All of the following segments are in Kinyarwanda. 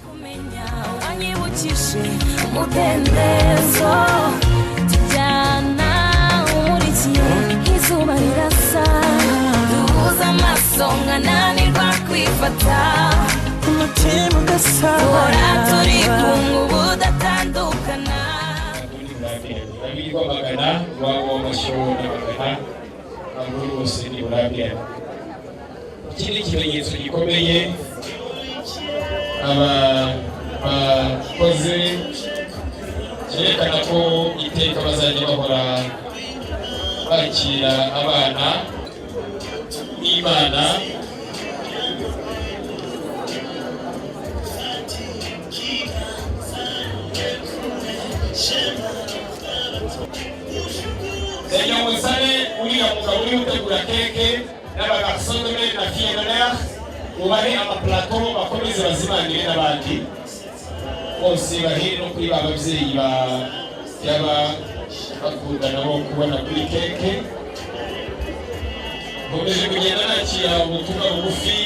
Kumenya wanyibukije umudendezo, tujyana umurikiye izuba rirasa, duhuza amaso nkananirwa kwifata, umutima duhora turi ugasabana. Kumwe ubu udatandukana. Babiri Rwamagana, iwabo w'amashyo n'amagana, abo bose ni burambirane. Ikindi kimenyetso gikomeye aba bakoze cyerekana ko iteka bazajya bahora bakira abana n'Imana. Ndagira ngo nsabe uriya mugabo uri gutegura keke n'aba garçon d'honneur na fille d'honneur, ubahe amaplato, bakomeze bazimanire n'abandi bose, bahe no kuri ba babyeyi ba yaba bakunda nabo kubona kuri keke. Nkomeje kugenda nakira ubutumwa bugufi.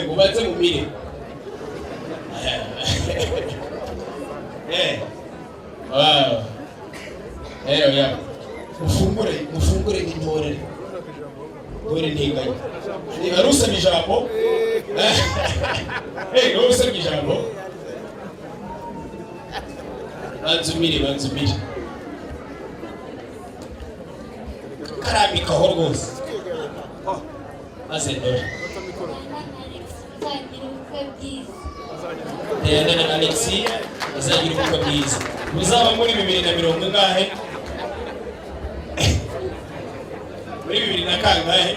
Mubanze mumire. Wow. Oya. Mufungure, mufungure nk'intore. Intore ntiganya. Wari usabye ijambo? Wowe usabye ijambo? Banza umire, banza umire. Karambikaho rwose. Maze ndore. Uzagira ubukwe bwiza. Diana na Alexis bazagira ubukwe bwiza. Buzaba muri bibiri na mirongo ingahe? Muri bibiri na kangahe?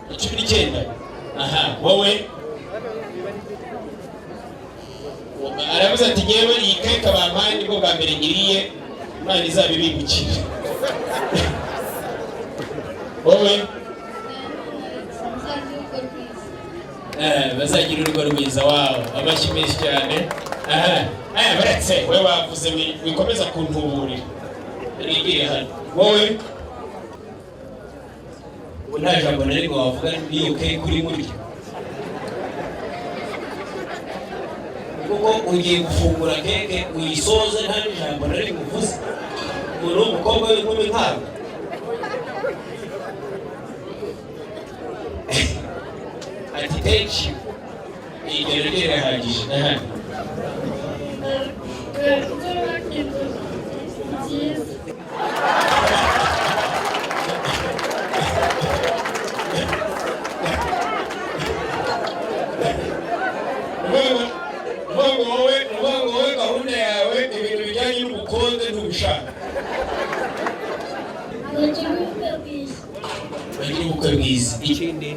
19. Aha, wowe? Aravuze ati: "Ngewe iyi keke bampaye nibwo bwa mbere nyiriye, Imana izabibibukire." Wowe? Uzagira ubukwe bwiza. Bazagira urugo rwiza. Wawe, amashyi menshi cyane. Aha, baretse we wavuze, wikomeza kuntuburira, rigire hano. Wowe ubu nta jambo na rimwe wavuga n'iyo keke uri murya, kuko ugiye gufungura keke uyisoze nta n'ijambo na rimwe uvuze, umuntu w'umukobwa w'inkumi nkawe. Ati: "Thank you." Iryo naryo rirahagije. Aha. Uzubaka inzu nziza. Uvuga ngo wowe gahunda yawe, ibintu bijyanye n'ubukonde ntubishaka. Bagira ubukwe bwiza. Bagira ubukwe bwiza. Ikindi?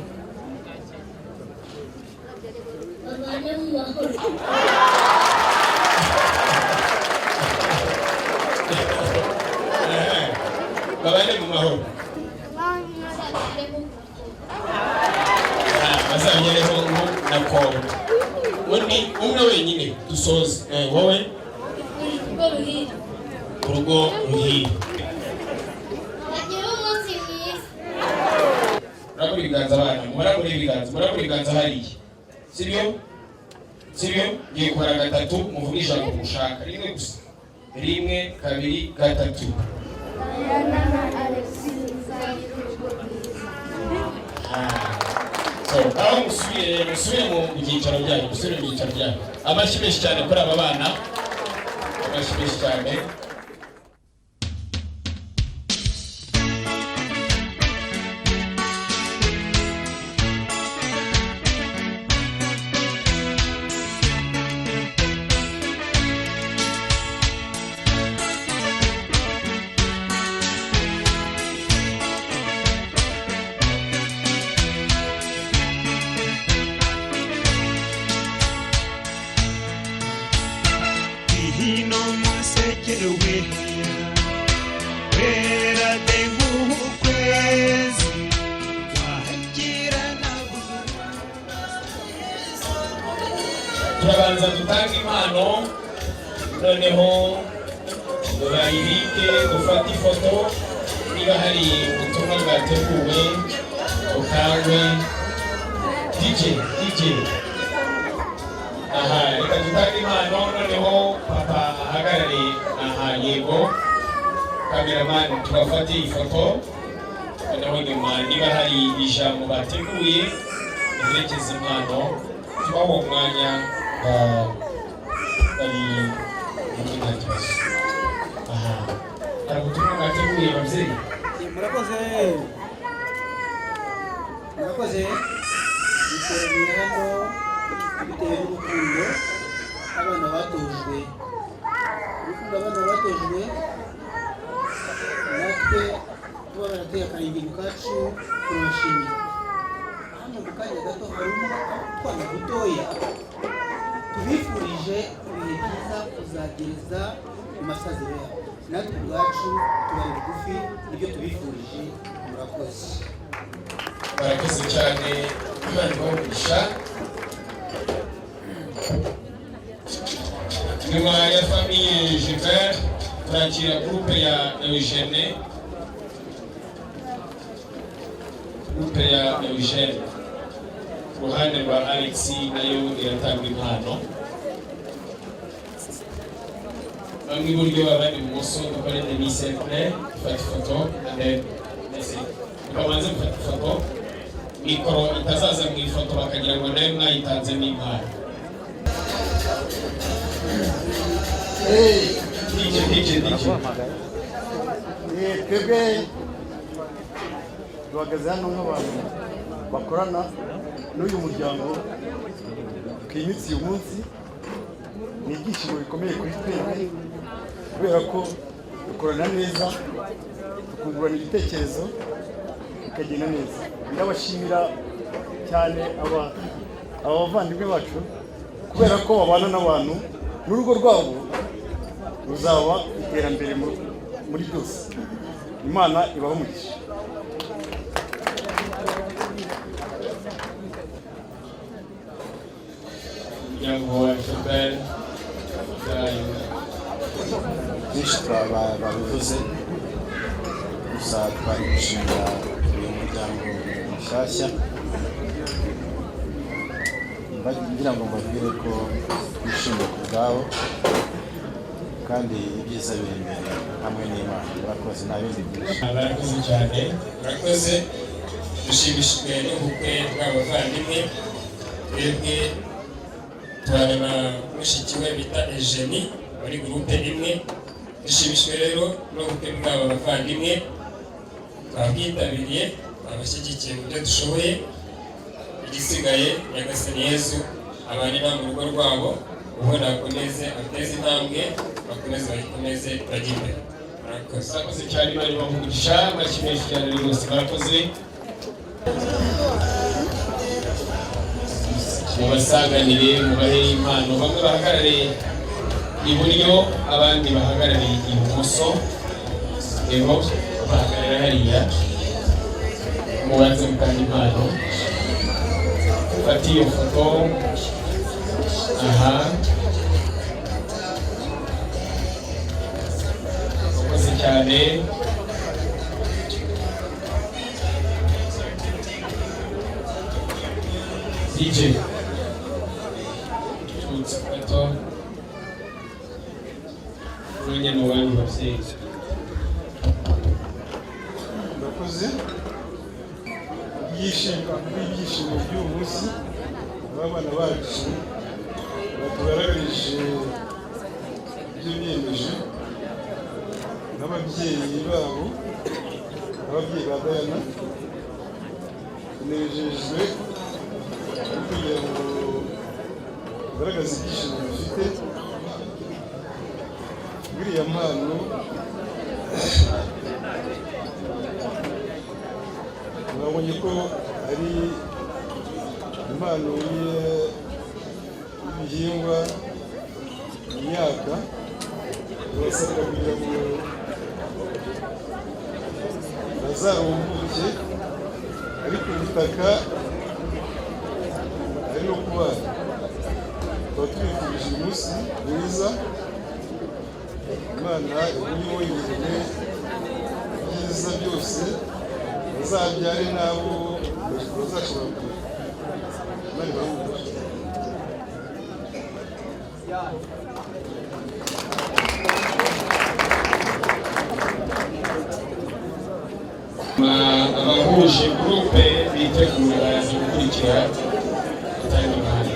Babane mu mahoro. Babane mu mahoro. Bazabyare Bazabyare hungu na kobwa. Undi umwe wenyine dusoze. Wowe? Urugo ruhire. Urugo ruhire. Bagire umunsi mwiza. Murabura ibiganza abana, murabura ibiganza, murabura ibiganza hariya, sibyo? Sibyo? Ngiye kubara gatatu, muvuge ijambo mushaka rimwe gusa. Rimwe, kabiri, gatatu. Diana na Alexis muzagira urugo rwiza. So, aho musubire, musubire mu byicaro byanyu, musubire mu byicaro byanyu. Amashyi menshi cyane kuri aba bana, amashyi menshi cyane. Hino musekere wera de nk'ukwezi wahakira. Turabanza dutange impano, noneho bayibike, dufate ifoto. Niba hari ubutumwa bwateguwe butangwe. DJ, DJ. Aha, reka dutange impano, noneho papa ahagarare. Aha, yego. Cameraman, tubafate ifoto, noneho nyuma niba hari ijambo bateguye riherekeza impano, tubaha uwo mwanya bari muri, nta kibazo. Aha, hari ubutumwa mwateguye, babyeyi? Murakoze, murakoze. Duteraniye hano bitewe n'urukundo abana batojwe, urukundo abana batojwe, natwe tuba barateye akarenge mu kacu. Turabashimira. Hano mu kanya gato harimo utwana dutoya tubifurije ibihe byiza kuzagereza mu masaziro yabo. Natwe ubwacu tubari bugufi, nibyo tubifurije. Murakoze. Barakoze cyane, Imana ibahe umugisha. Nyuma ya famille Gilbert, turakira groupe ya Eugene, groupe ya Eugene ku ruhande rwa Alex nayo iratanga impano. Bamwe iburyo, abandi ibumoso, dukore demi cercle, dufate ifoto and then that's it. Mukabanze mufate ifoto, mikoro itazaza mu ifoto bakagira ngo nayo mwayitanzemo impano. DJ, DJ, DJ. Twebwe duhagaze hano nk'abantu bakorana n'uyu muryango twimitse uyu munsi. Ni ibyishimo bikomeye kuri twebwe kubera ko dukorana neza, tukungurana ibitekerezo, bikagenda neza. Ndabashimira cyane aba bavandimwe bacu kubera ko babana n'abantu n'urugo rwabo ruzaba iterambere muri byose. Imana ibahe umugisha. Umuryango wa Gilbert. Byinshi babivuze, gusa twari gushimira uyu muryango mushyashya. Ngira ngo mbabwire ko twishimiye ku bwabo kandi ibyiza biri imbere hamwe n'Imana. Murakoze, nta bindi byinshi. Barakoze cyane. Murakoze. Dushimishijwe n'ubukwe bw'abavandimwe. Twebwe tubana na mushiki we bita Eugenie muri groupe imwe. Dushimishijwe rero n'ubukwe bw'aba bavandimwe, twabwitabiriye, twabashyigikiye mu byo dushoboye. Igisigaye, Nyagasani Yezu abane mu rugo rwabo, ubundi akomeze ateze intambwe, bakomeze bayikomeze bajye imbere. Murakoze. Murakoze cyane, Imana ibahe umugisha. Amashyi menshi cyane rwose, barakoze. Mubasanganire, mubahe impano. Bamwe bahagarare iburyo, abandi bahagarare ibumoso. Yego, bahagarara hariya, mubanze mutanga impano, fate iyo foto. Aha, murakoze cyane. DJ, tutsi gato, umwanya ni uwanyu, babyeyi. Murakoze. Ibyishimo by'uyu munsi, abana bacu batugaragarije ibyo biyemeje n'ababyeyi babo, ababyeyi ba Dayana. Tunejejwe no kugira ngo tugaragaze ibyishimo dufite buriya mpano. Mwabonye ko ari impano y'ibihingwa, imyaka. Turasabwa kugira ngo bazarumbuke, ariko ubutaka ari no kubana. Tuba tubifurije umunsi mwiza, Imana iguhe ibintu byiza byose, bazabyare n'abo bazashobora kurera. Imana ibahe umugisha. Abahuje groupe bitegura baraza gukurikira gutanga impano.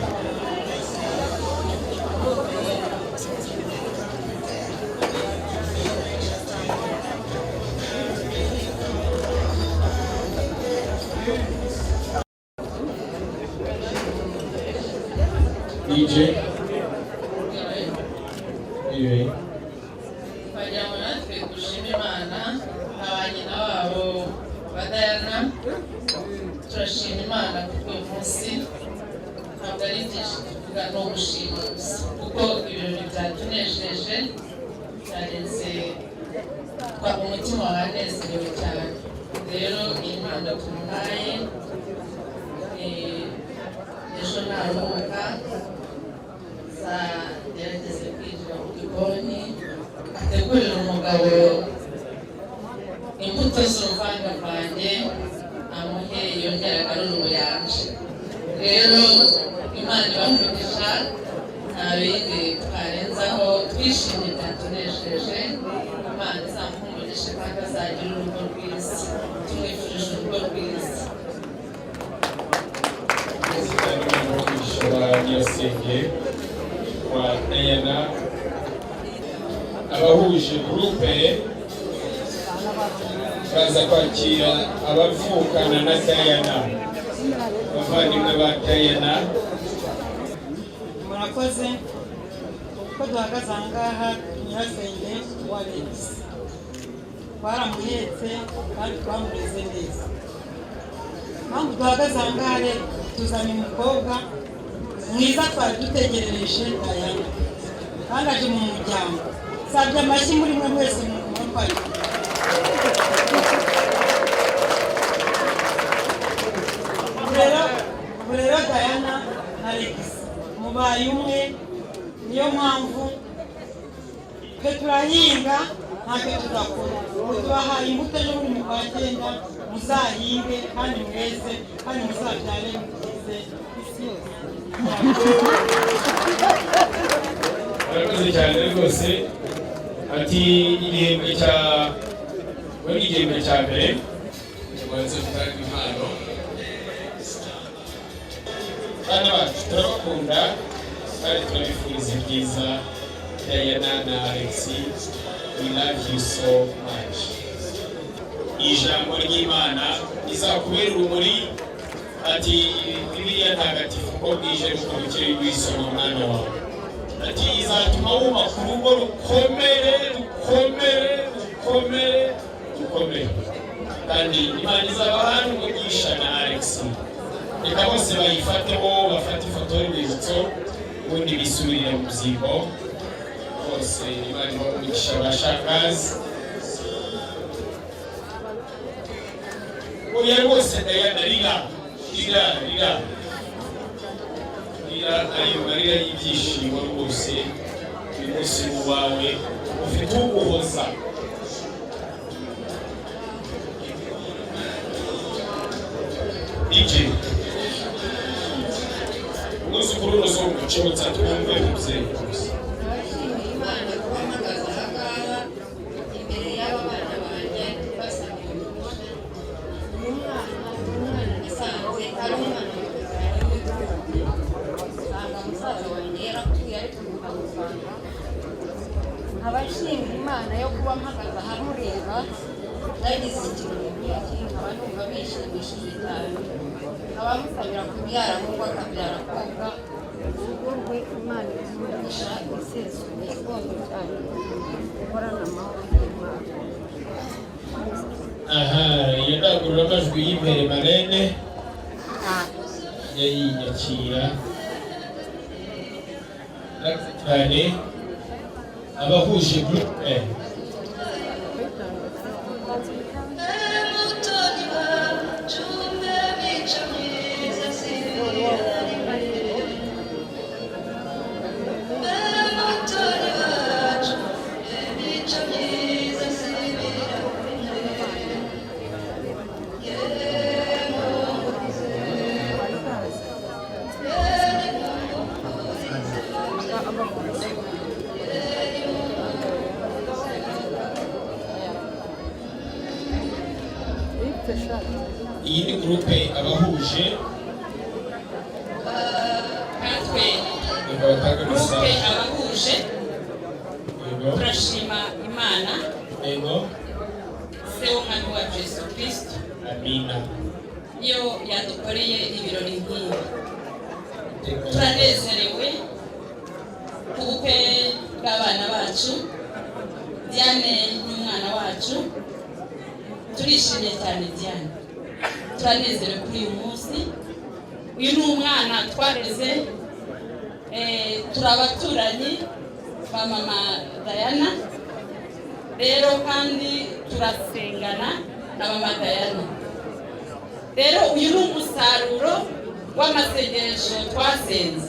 DJ Anyway. Twagira ngo natwe dushime Imana nka ba nyina wabo ba Diana. Turashima Imana kuko uyu munsi ntabwo ari byinshi tuvuga, ni ugushima gusa, kuko ibirori byatunejeje, byarenze twa umutima wanezerewe cyane. Rero iyi mpano tumuhaye, ejo naruhuka azagerageze kwinjira mu gikoni ategurire umugabo imbuto z'uruvangavange, amuhe yongere agarure ubuyanja. Rero Imana ibahe, nta bindi twarenzaho, twishimye, byatunejeje. Imana izamuhe umugisha kandi azagira urugo rwiza, tumwifurije urugo rwiza. Umugisha wa nyirasenge wa Diana. Abahuje groupe baza kwakira abavukana na Diana, abavandimwe ba Diana. Murakoze. Uko duhagaze aha ngaha, nyirasenge wa Alex twaramuhetse kandi twamureze neza. Impamvu duhagaze aha ngaha rero, tuzanye umukobwa mwiza twari dutegerereje, Diana, kandi aje mu muryango. Sabye amashyi muri mwe mwese mumufashe. Ubu rero Diana na Alex mubaye umwe. Niyo mpamvu twe turahinga, ntacyo tudakora. Ubu tubahaye imbuto ejo bundi mu kwa cyenda muzahinge kandi mweze kandi muzabyare mukize isi yose. Murakoze cyane rwose. Ati igihembwe cya muri igihembwe cya mbere Tubanze gutanga impano. Bana bacu turabakunda kandi turabifuriza ibyiza. Diana na Alexis, we love you so much. Ijambo ry'Imana rizakubera urumuri. Ati Bibiliya ntagatifu uko bwije n'uko bukeye wisoma mwana wawe. Ati izatuma wubaka urugo rukomere, rukomere, rukomere, rukomere, kandi Imana izabahana umugisha na Alex. Reka bose bayifateho, bafate ifoto y'urwibutso, ubundi bisubirire mu byibo bose. Imana ibahe umugisha ba shangazi. Oya rwose Diana, rira, rira, rira, rira ayo marira y'ibyishimo rwose. Uyu munsi ni uwawe, ufite uguhoza. DJ, umwuzukuru w'umuzungu, cibutsa twumve umubyeyi rwose. Ndabashimiye Imana kuba mpagaze aha ngaha imbere y'aba bana banjye basabira umugisha. Uyu mwana ni umwana nasanze ari umwana muto cyane w'imfubyi, usanga musaza wanjye yarapfuye ariko mukamusanga. Nkaba nshimira Imana yo kuba mpagaze aha mureba nagize ikirori nk'iki, nkaba numva bishimishije cyane. Nkaba musabira kubyara ahubwo akabyara akobwa. Urugo rwe Imana imugisha isesuye rwose cyane, guhorana amahoro y'Imana. Aha, iyo ndangururamajwi y'imbere marene yayinyakira cyane. Abahuje groupe. Mutoni wacu, mico myiza sibira rimwe. Mutoni wacu, mico myiza sibira rimwe. Iyi ni groupe abahuje. Natwe Reka batange groupe message. abahuje, turashima Imana, se w'Umwami wacu Yesu Kristo, Amina. iyo yadukoreye ibirori nk'ibi. Turanezerewe ku bukwe bw'abana bacu, Diane n'umwana wacu. Turishimye cyane. Diane, turanezerewe kuri uyu munsi. Uyu ni umwana twareze, turi abaturanyi ba mama Diana rero, kandi turasengana na mama Diana. Rero uyu ni umusaruro w'amasengesho twasenze.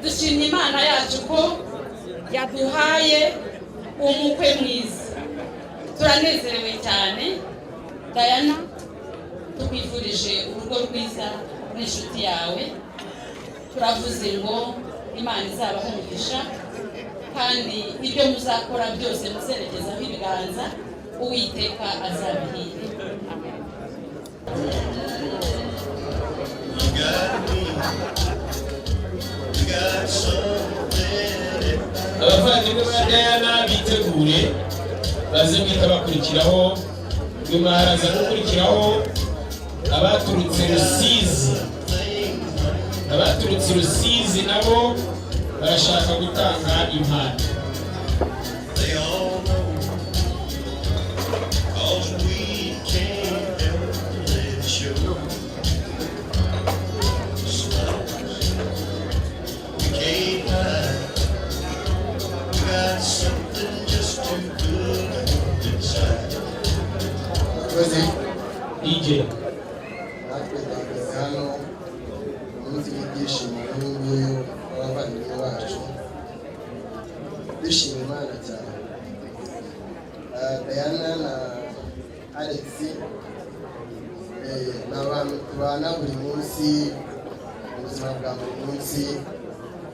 Dushimye Imana yacu ko yaduhaye umukwe mwiza. Turanezerewe cyane. Diana, tukwifurije urugo rwiza n'inshuti yawe. Turavuze ngo Imana izabaha umugisha, kandi ibyo muzakora byose, muzerekezaho ibiganza, Uwiteka azabihire. Amen. You got me. You got something. Abavandimwe ba Diana bitegure baze guhita bakurikiraho. Nyuma haraza gukurikiraho abaturutse Rusizi. Abaturutse Rusizi nabo barashaka gutanga impano. They all know. 'Cause we can't help let it show. Smiles we can't hide. We got something just too good to hold inside. Murakoze. DJ. Natwe duhagaze hano umunsi w'ibyishimo nk'uyu nguyu w'abavandimwe bacu, dushima Imana cyane. Diana na Alex ni abantu tubana buri munsi mu buzima bwa buri munsi.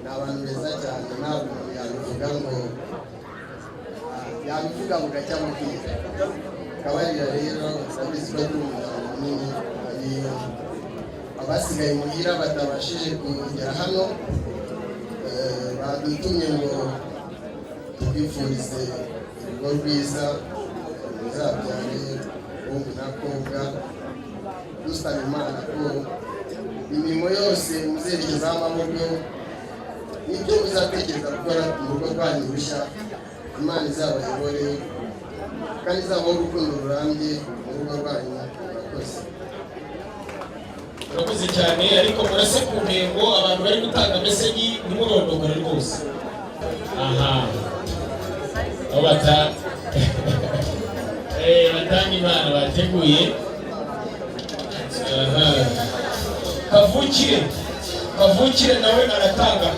Ni abantu beza cyane. Ntabwo umuntu yabivuga ngo yabivuga bugacya bukira kabarira. Rero ndabizi ko ari umuryango munini, hari abasigaye muhira batabashije kugera hano. Badutumye ngo tukwifurize urugo rwiza, muzabyare hungu n'akobwa. Dusaba Imana ko imirimo yose muzerekezaho amaboko n'ibyo muzatekereza gukora mu rugo rwanyu rushya, Imana izabayobore kandi izabaho urukundo rurambye mu rugo rwanyu. Murakoze. Murakoze cyane, ariko murase ku ntego. Abantu bari gutanga message, ntimurondogore rwose. Aha aho batanga impano bateguye. Aha. Kavukire, Kavukire nawe aratanga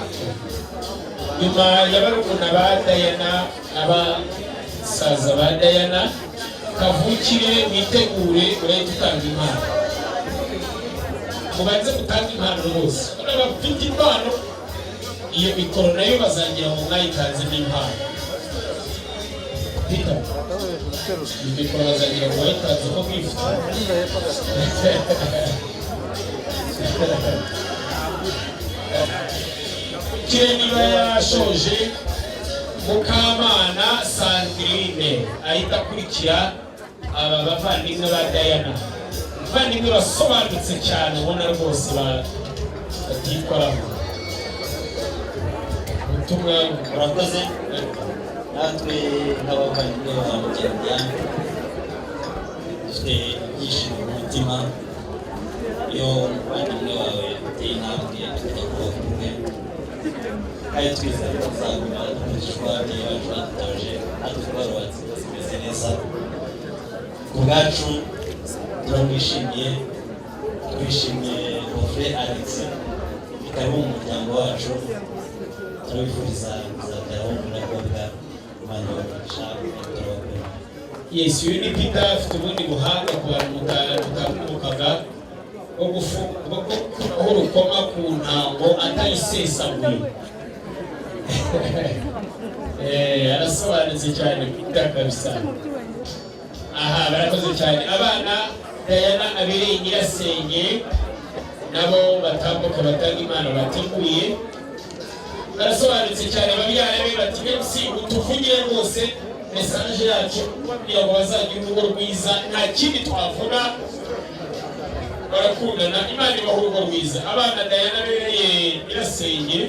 nyuma ya barumuna ba Dayana n'abasaza ba Dayana. Kavukire, witegure, urahita utanga impano. Mubanze mutange impano rwose. Bafite impano, iyo mikoro nayo bazagira ngo mwayitanzemo impano. Peter, iyo mikoro bazagira ngo wayitanzemo gift. Kire niba yashoje, Mukamana Sandrine ahita akurikira aba bavandimwe ba Dayana, abavandimwe basobanutse cyane, ubona rwose batikoraho ubutumwa. Murakoze. Natwe nk'abavandimwe ba Mugenzi dufite ibyishimo mu mutima. Iyo umuvandimwe wawe ateye intambwe tukajya kubaka ubukwe, kandi twizeye ko tuzaguma dukurikije uko ababyeyi bacu badutoje, natwe twarubatse zimeze neza. Ku bwacu turamwishimiye, twishimiye Beau-frère Alex. Ni karibu mu muryango wacu. Turabifuriza kuzabyara abahungu n'abakobwa. Imana ibahe, turabakunda. Yes, uyu ni Peter, afite ubundi buhanga ku bantu mutamwibukaga bwo gukuraho urukoma ku ntango atayisesaguye. Arasobanutse cyane Peter kabisa. Aha barakoze cyane abana. Diana abereye nyirasenge, nabo batambuka batanga impano bateguye. Barasobanutse cyane babyara be, bati: "MC, utuvugire rwose message yacu kugira ngo bazagire urugo rwiza. Nta kindi twavuga, barakundana, Imana ibaha urugo rwiza." Abana Diana abereye nyirasenge.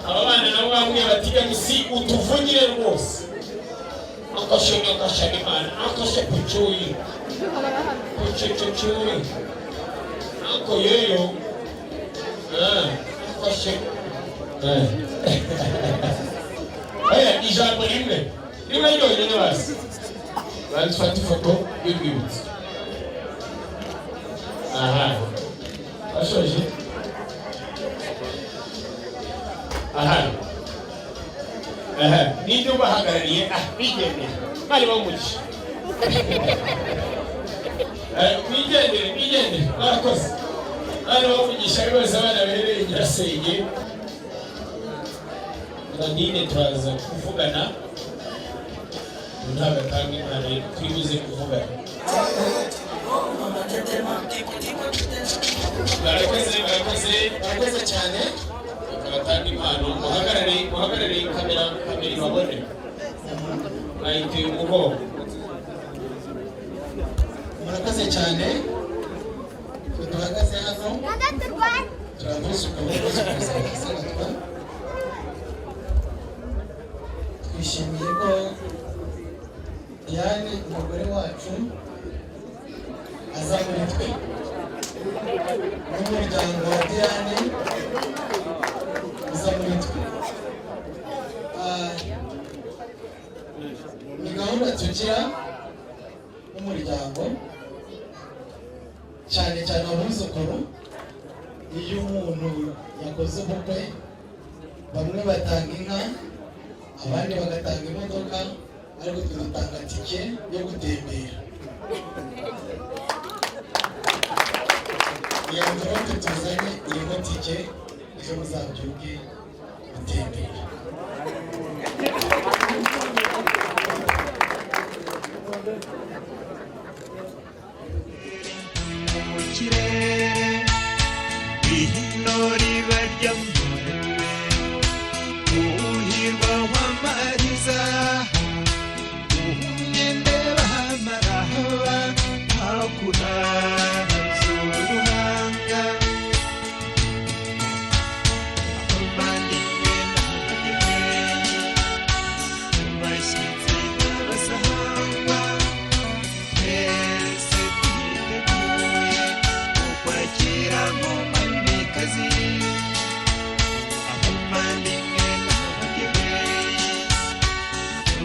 Aba bana nabo bambwiye bati: "MC, utuvugire rwose." Akashe akashe Imana akashe kucuyi kucucucuyi ako yeyo akashe. Oya, ijambo rimwe rimwe ryonyine basi, bazifata ifoto y'urwibutso. Aha bashoje. Aha aha, ninde ubahagarariye? Ah, bigendere, bari bamugisha. Mwigendere, mwigendere, barakoze, bari bamugisha rwose. Abana bereye nyirasenge Nadine, turaza kuvugana, ntabwo atanga impano, twibuze kuvugana. Barakoze, barakoze. Murakoze cyane. Reka batange impano. Muhagarare, muhagarare, kamera, kamera ibabone. Mwayiteye umugongo. Murakoze cyane. Twe duhagaze hano turavuzuka abavuzukuza barasanzwe. Twishimiye ko Diane, umugore wacu, aza muri twe n'umuryango wa Diane uza muri twe. Ni gahunda tugira nk'umuryango, cyane cyane abuzukuru. Iyo umuntu yakoze ubukwe, bamwe batanga inka, abandi bagatanga imodoka, ariko twe dutanga tike yo gutembera. Iyo envelope tuzanye irimo tike, ejo muzabyuke gutembera. Mu kirere ihino riba ryambaye uhirwa wamariza umwende bamarahaba hakura z'uruhanga abavandimwe n'ababyeyi, bashyitsi n'abasahangwa, twese twiteguye ukwakira nk'umwamikazi. Abavandimwe n'ababyeyi,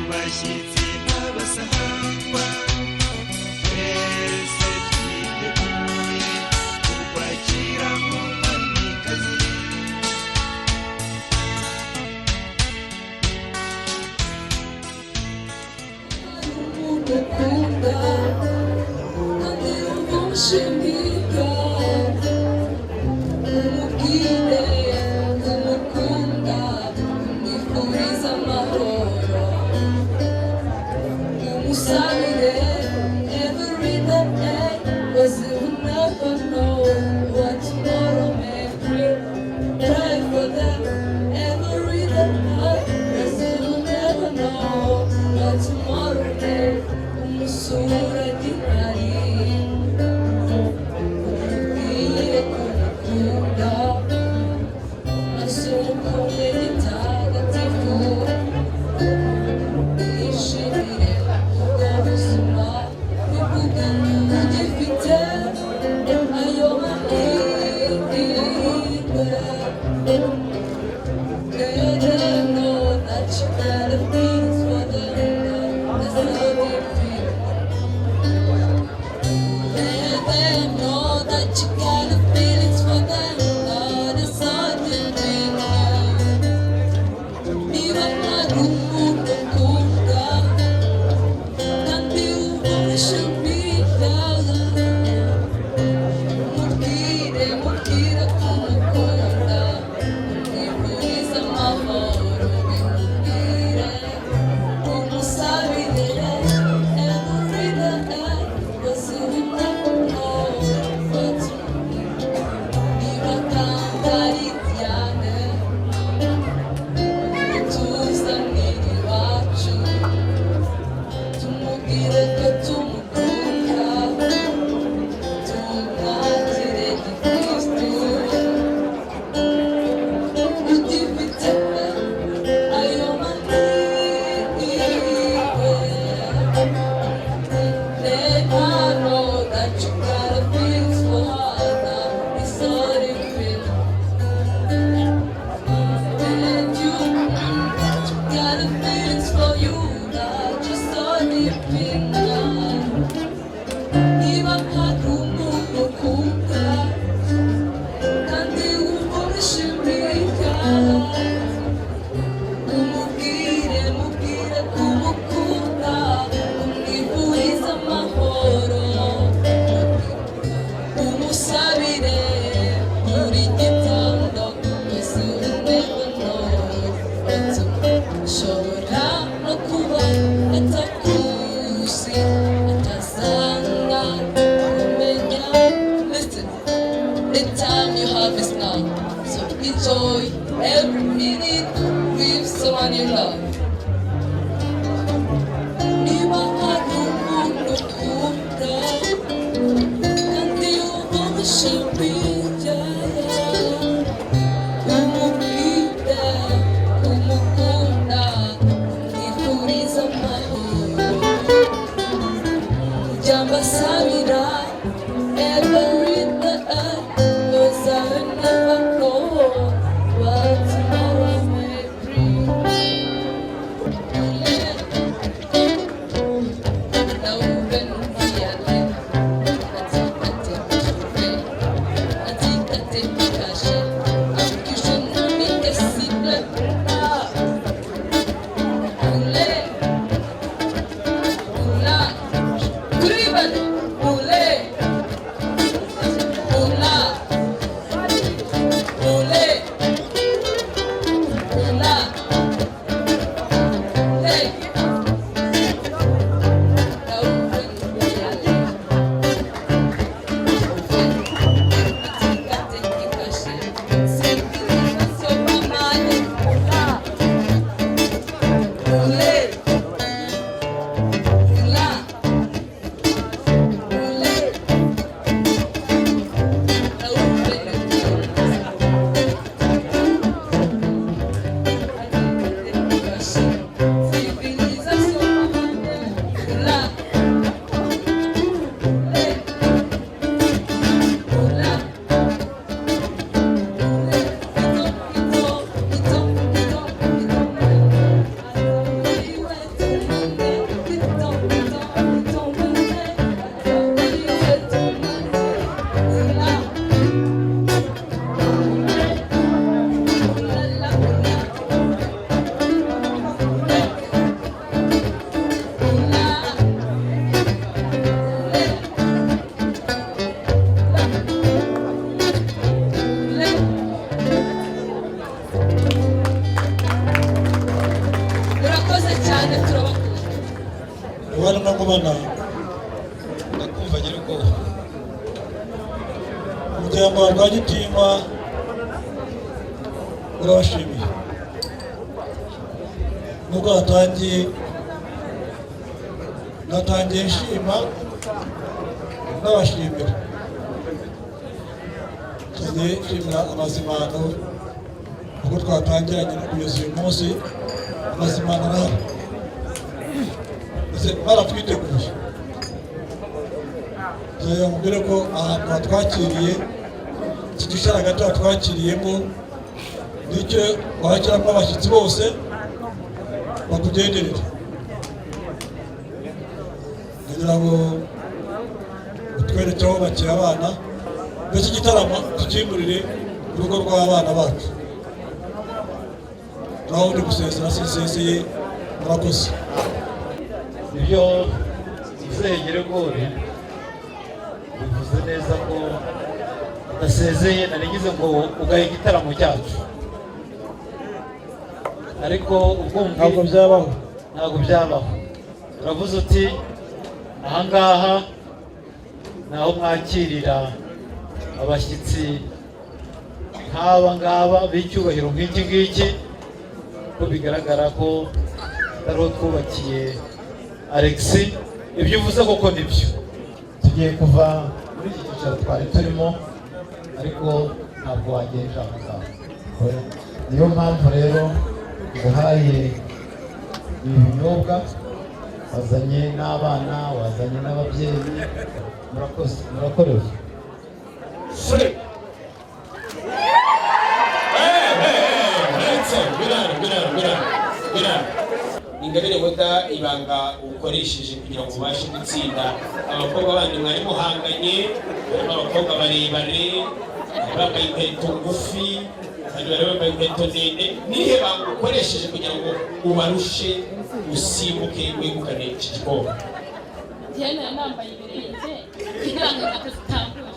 bashyitsi n'abasahangwa, twese twiteguye ukwakira nk'umwamikazi. Ukunda kandi wumva umushimisha, umubwire umukunda, umwifuriza amahoro, umusabire every day, 'cause you never know what tomorrow may bring. Pray for them every day, 'cause you never know what tomorrow may. Umusura gihari, umubwire ko umukunda, asukume gitagatifu, yishimire ubwo buzima, bivuge ugifite ayo mahirwe. Ndashimira umubwira umukunda umwifuriza amahoro njya mbasabira every day, 'cause I never know what tomorrow may bring. Hey! Murakoze cyane, turabakunda. Ubana no kubana, ndakumva agira ubwoba. Umuryango wa Rwagitima urabashimiye nubwo watangiye, natangiye nshima n'abashimira, tugiye nshimira amazimano kuko twatangiranye no kugeza uyu munsi amazimano arahari, ndetse baratwiteguye. Tugira mubwire ko ahantu hatwakiriye, iki gisharagati hatwakiriyemo nicyo wakiramo abashyitsi bose bakugenderera, kugira ngo utwereke aho bakira abana, mbese igitaramo tukimurire urugo rw'abana bacu. Naho undi gusezera siseseye. Murakoze. Ibyo muzehe Geregori bivuze neza ko udasezeye, narigize ngo ugaye igitaramo cyacu, ariko ubwo Ntabwo byabaho. Ntabwo byabaho. Uravuze uti ahangaha ni aho mwakirira abashyitsi nk'aba ngaba b'icyubahiro nk'iki ngiki, ko bigaragara ko atari twubakiye Alexi. Ibyo uvuze koko nibyo. Tugiye kuva muri iki cyicaro twari turimo, ariko ntabwo wagenje aho ngaho. Niyo mpamvu rero nguhaye ibi binyobwa, wazanye n'abana, wazanye n'ababyeyi. Murakoze, murakorewe. Three. Uretse ngwino, ngwino, ngwino, ngwino. Ingabire Oda, ibanga ukoresheje kugira ngo ubashe gutsinda abakobwa bandi mwari muhanganye, harimo abakobwa barebare bari bambaye inkweto ngufi, abandi bari bambaye inkweto ndende, nihe banga ukoresheje kugira ngo ubarushe, usimbuke, wegukane iki gikombe? Njyewe nari nambaye ibirenge kugira ngo inkweto zitambure,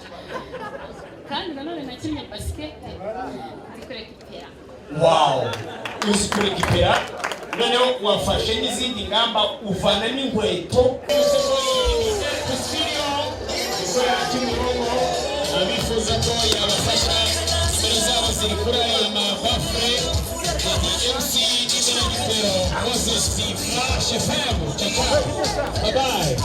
kandi nanone nakinnye basikete, nzi kurekipera. Wow, uzi kurekipera. Noneho wafashe n'izindi ngamba, uvana n'inkweto. Ikorera Kimironko, abifuza ko yabafasha, nimero zabo ziri kuri aya mabafure. MC Imenagitero Moses D Flash FM. Ciao ciao, bye bye.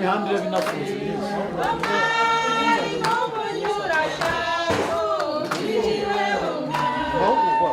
Imihanda iraba inafunze myinshi. Amahugurwa,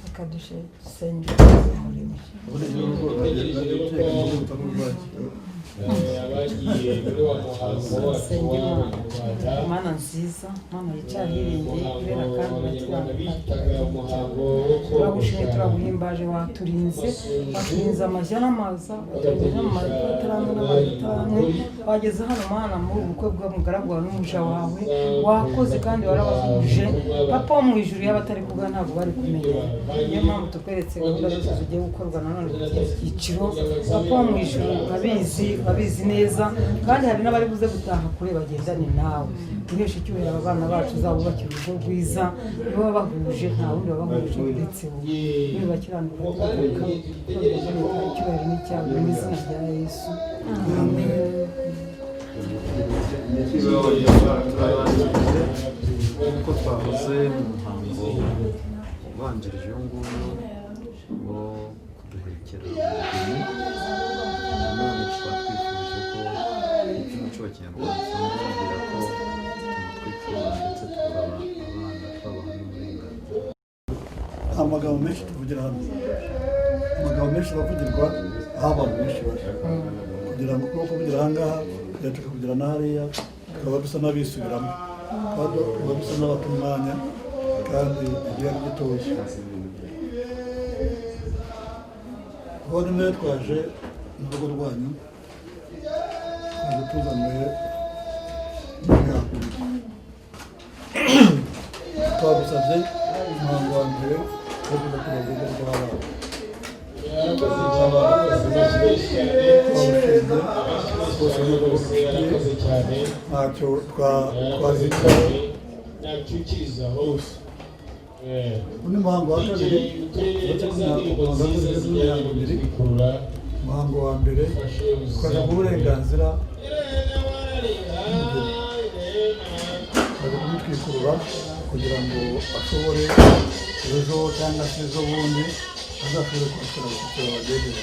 Reka dusenge umurimo. Abagiye muri wa muhango wacu w'Abanyarwanda, Mana nziza, Mana yicaye ahirengeye, irera kandi Abanyarwanda urakiranuka. bitaga umuhango wo Turagushimye, kogosha turaguhimbaje, waturinze, waturinze amashya n'amaza, waturinze amataramwe n'amataramwe, wageze hano Mana muri ubu bukwe bw'umugaragu wawe n'umuja wawe, wakoze kandi warabahuje. Papa wo mu ijuru, yaba atari kubwa ntabwo bari kumenya. Niyo mpamvu tukweretse gahunda zose zigiye gukorwa nanone ku kindi cyiciro. Papa wo mu ijuru urabizi, urabizi neza, kandi hari n'abari buze gutaha kure bagendane nawe. Guhesha icyubahiro aba bana bacu, uzabubakira urugo rwiza, nibo wabahuje, nta wundi wabahuje uretse wowe. Nibakiranuka tugataka, icyubahiro n'icyago mu izina rya Yesu, amen. Turabangirije nk'uko twahoze mu muhango ubanjirije uyu nguyu wo kuduhekera umugeni. Nanone tukaba twifuje ko iby'umuco wa kinyarwanda usanga bagira ko tumutwikura ndetse tukaba abana twabaha n'uburenganzira. Nta magambo menshi tuvugira hano, amagambo menshi aravugirwa aho abantu benshi bari, kugira ngo kuko kuvugira aha ngaha byacu kugira na hariya tukaba dusa n'abisubiramo, tukaba dusa n'abata umwanya kandi igihe ari gitoya. Abavandimwe, twaje mu rugo rwanyu, twaje tuzaniwe n'imihango. Twagusabye umuhango wa mbere wo kuza kureba urugo rw'abana. Twawushinze rwose n'urugo rufitiye ntacyo twazitaho. Undi muhango wa kabiri, uretse ko umuhango wa kabiri n'imihango ibiri, umuhango wa mbere twaje guha uburenganzira umugeni, twaje kumutwikurura kugira ngo ashobore ejo cyangwa se ejo bundi azashobore kwakira abashyitsi babagejeje,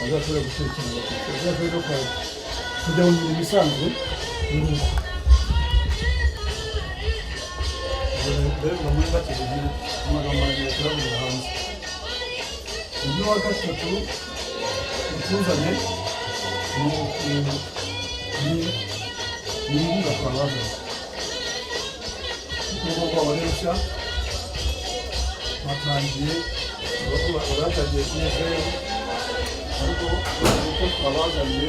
azashobore gukurikirana abashyitsi, azashobore no kujya mu mirimo isanzwe y'urugo. Mbere muri make amagambo maremare turavugira hanze. Undi wa gatatu utuzanye ni inkunga twabazanye. Urugo rwabo ni rushya, batangiye batangiye kuri zeru, ariko uko twabazaniye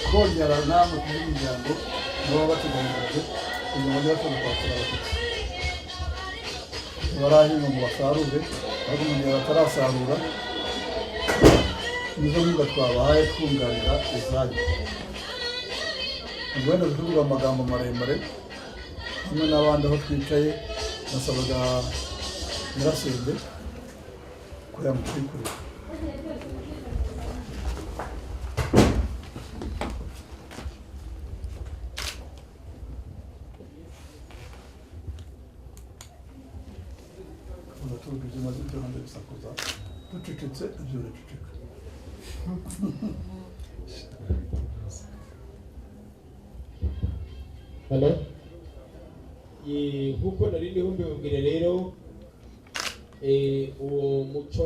kongera namwe kuri miryango nabo bateganyije kugira ngo bajye bashobora kwakira abashyitsi. Barahinga ngo basarure, ariko mu gihe batarasarura nizo nkunga twabahaye twunganira izanyu. Ubwo wenda tuvuga amagambo maremare hamwe n'abandi aho twicaye, nasabaga nyirasenge ko yamutwikurira. Tuvuga ibyo maze ibyo hanze bisakuza, ducecetse ibyo biraceceka. Halo. Nk'uko nari ndiho mbibabwira rero, uwo muco.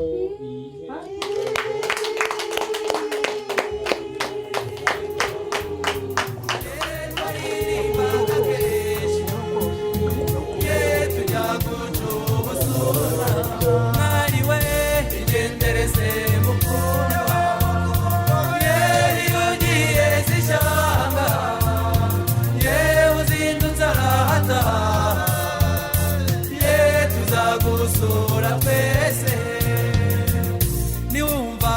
Gusura twese niwumva.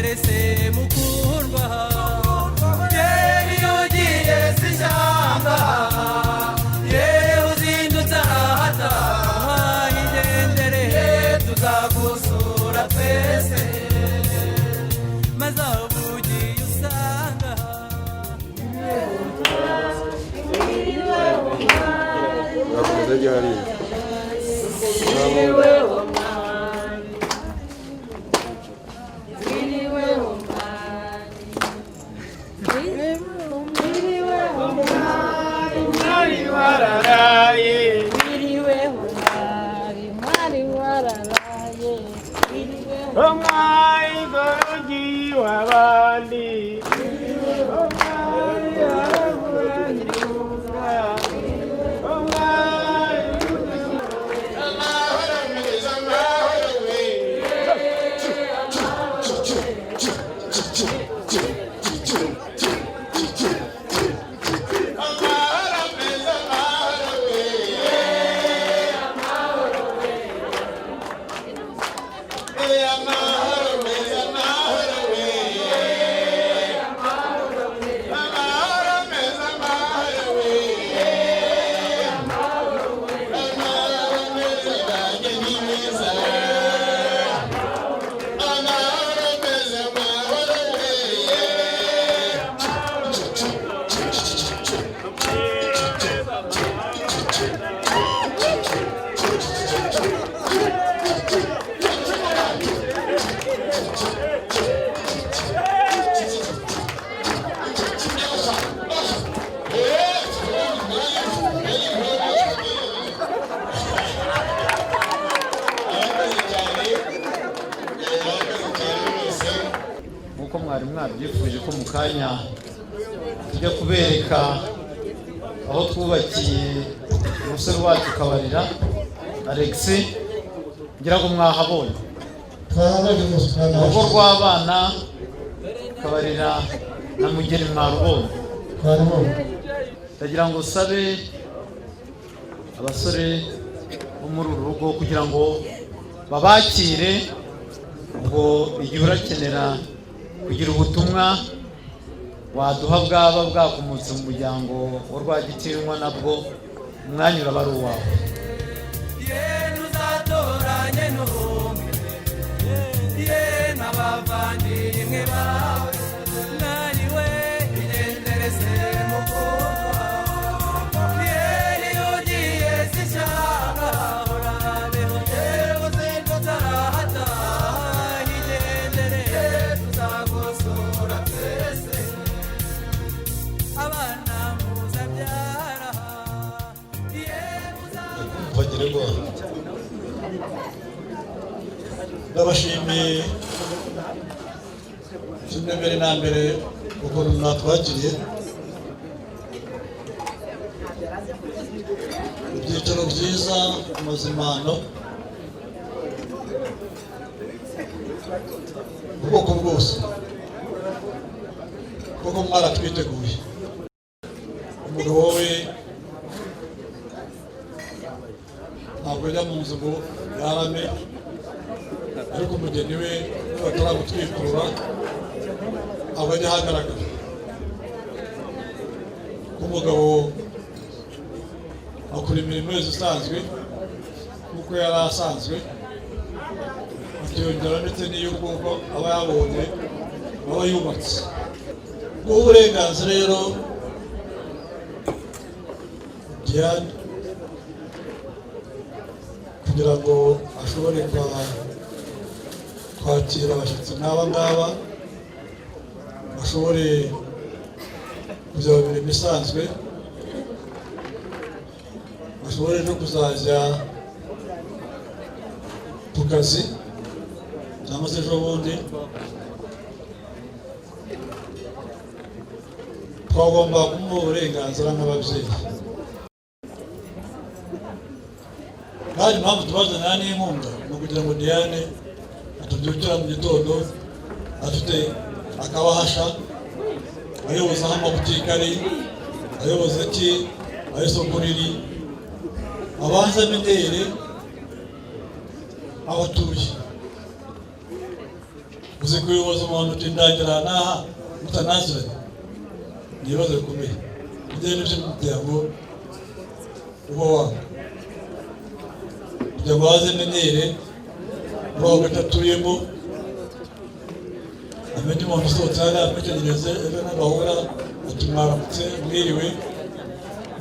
Igendere se mukundwa, yewe iyo ugiye si ishyamba, yewe uzindutse ahataha. Igendere, tuzagusura twese, maze aho ugiye usanga. Urakomeza ajya hariya. Nk'uko mwari mwabyifuje ko mu kanya tujya kubereka aho twubakiye umusore wacu Kabarira Alex, ngira ngo mwahabonye urugo rw'abana Kabarira na Mugeni, mwarubonye. Ndagira ngo sabe abasore bo muri uru rugo kugira ngo babakire. Ubwo igihe urakenera kugira ubutumwa waduha bwaba bwakomotse mu muryango wa Rwagitinywa, nabwo umwanya uraba ari uwawe. Ntuzatoranye n'umwe, ye n'abavandimwe bawe naniwe. Igendere se mukundwa, ye iyo ugiye si ishyamba, urabeho yewe uzindutse arahataha. Igendere, tuzagusura twese, abana muzabyara ye. Bagire ngo ndabashimiye kimwe mbere na mbere ukuntu mwatwakiriye, ibyicaro byiza, amazimano, ubwoko bwose, kuko mwaratwiteguye. Umugabo we ntabwo ajya mu nzu ngo yarame, ariko umugeni we bataramutwikurura ntabwo ajya ahagaragara. Umugabo akora imirimo yose isanzwe nk'uko yari asanzwe, akiyongera ndetse n'iy'ubwoko aba yabonye aba yubatse. Guha uburenganzira rero Diane kugira ngo ashobore kwakira abashyitsi nk'aba ngaba, bashobore kujya mu mirimo isanzwe, bashobore no kuzajya ku kazi cyangwa se ejo bundi, twagomba kumuha uburenganzira nk'ababyeyi. Kandi impamvu tubazanira n'inkunga ni ukugira ngo Diane atubyukira mu gitondo afite akabahasha, ayoboza aho amabutike ari, ayoboza ki, aho isoko riri, abanze amenyere aho atuye. Uzi kuyoboza umuntu uti ndangira aha n'aha mutanaziranye, ni ibibazo bikomeye. Ibyo ni byo umuryango uba wanga kugira ngo aze amenyere muri ako gace atuyemo, amenye umuntu usohotse hariya, amwitegereze, ejo nabahura ati mwaramutse, mwiriwe.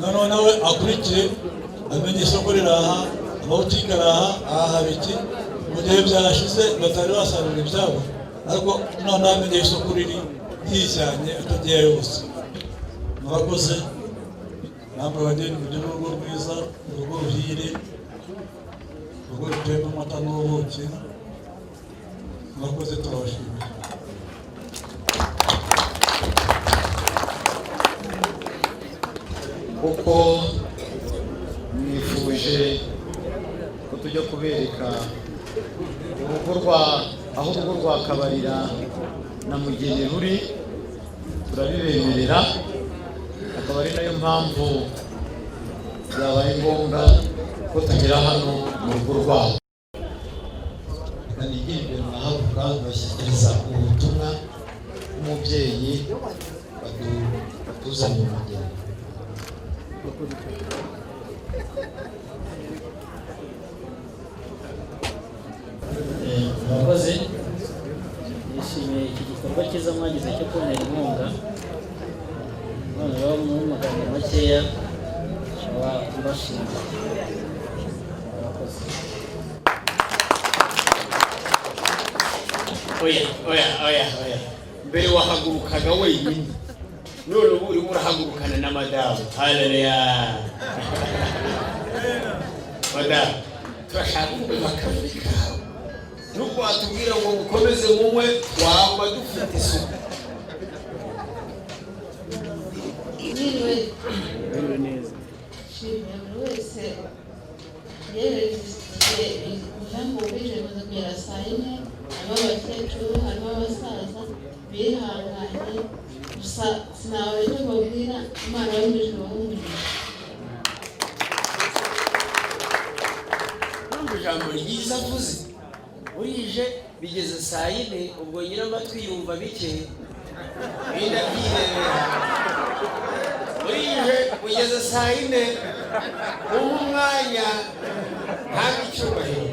Noneho nawe akurikire, amenye isoko riri aha, amabutike ari aha, aha haba iki. Mu gihe byashize batari basarura ibyabo, ariko noneho amenye isoko riri yijyanye atagiyeyo yose. Murakoze namwe bageni, mugire urugo rwiza, urugo ruhire, urugo rutemba amata n'ubuki. Murakoze, turabashimiye. Kuko mwifuje ko tujya kubereka urugo rwa aho urugo rwa Kabarira na Mugeni ruri, turabibemerera. Akaba ari nayo mpamvu byabaye ngombwa ko tugera hano mu rugo rwabo. Reka nigire imbere, murahaguruka bashyikiriza ubutumwa bw'umubyeyi batuzaniye umugeni. Murakoze, nishimiye iki gikorwa cyiza mwagize cyo kuntera inkunga. None rero mu magambo makeya nkaba mbashimiye, murakoze. Oya, oya, oya, oya! Mbere wahagurukaga wenyine, none ubu urimo urahagurukana na madamu. Haleluya! Madamu, turashaka kumva akajwi kawe. Nubwo watubwira ngo mukomeze munywe, waba dufite isuku. Mwiriwe. Mwiriwe neza. Nshimiye buri wese yerekeje impamvu bwije buze kugera saa 4. Harimo abakecuru, harimo abasaza bihanganye, gusa sinabura icyo mbabwira. Imana yo mu ijuru ibahe umugisha. Numva ijambo ryiza avuze. Burije bigeze saa 4, ubwo nyiramatwi yumva bike, ibindi abyirebera. Burije bugeze saa 4, uha umwanya ntabwo icyubahiro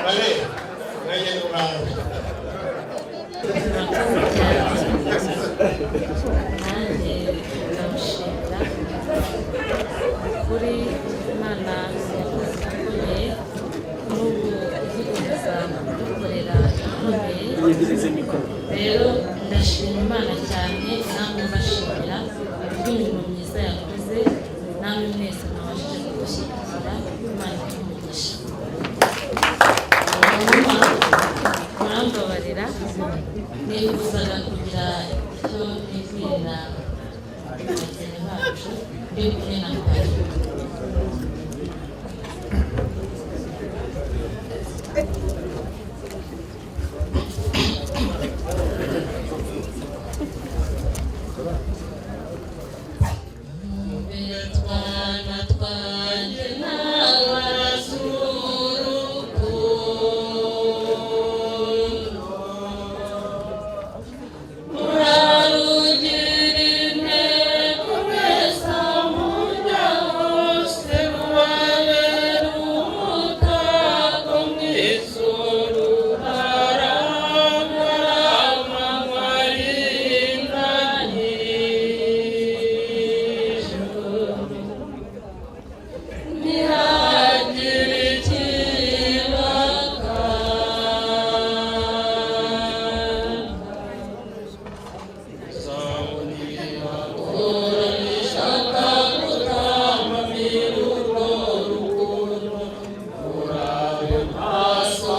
bare umwanya ni uwawe. Nanjye ndamushimira kuri Imana yakoze ikomeye, n'ubu igikomeza kudukorera ikomeye. Yegereze mikoro. Rero ndashima Imana cyane, namwe mbashimira kubw'imirimo myiza yakoze, namwe mwese mwabashije kudushyigikira. Imana ibahe umugisha. Hanyuma murambabarira, nifuzaga kugira icyo nibwirira abageni bacu ndi kumwe na Pari. Twana twanjye n'abarazurukundo, murarugira intego mwese mujya hose, rubabera umutako mw'ijuru, harangwa amanywa arinda nijoro. Ntihagire ikibaka. Urabishaka gutambamira urwo rukundo, urabe maso.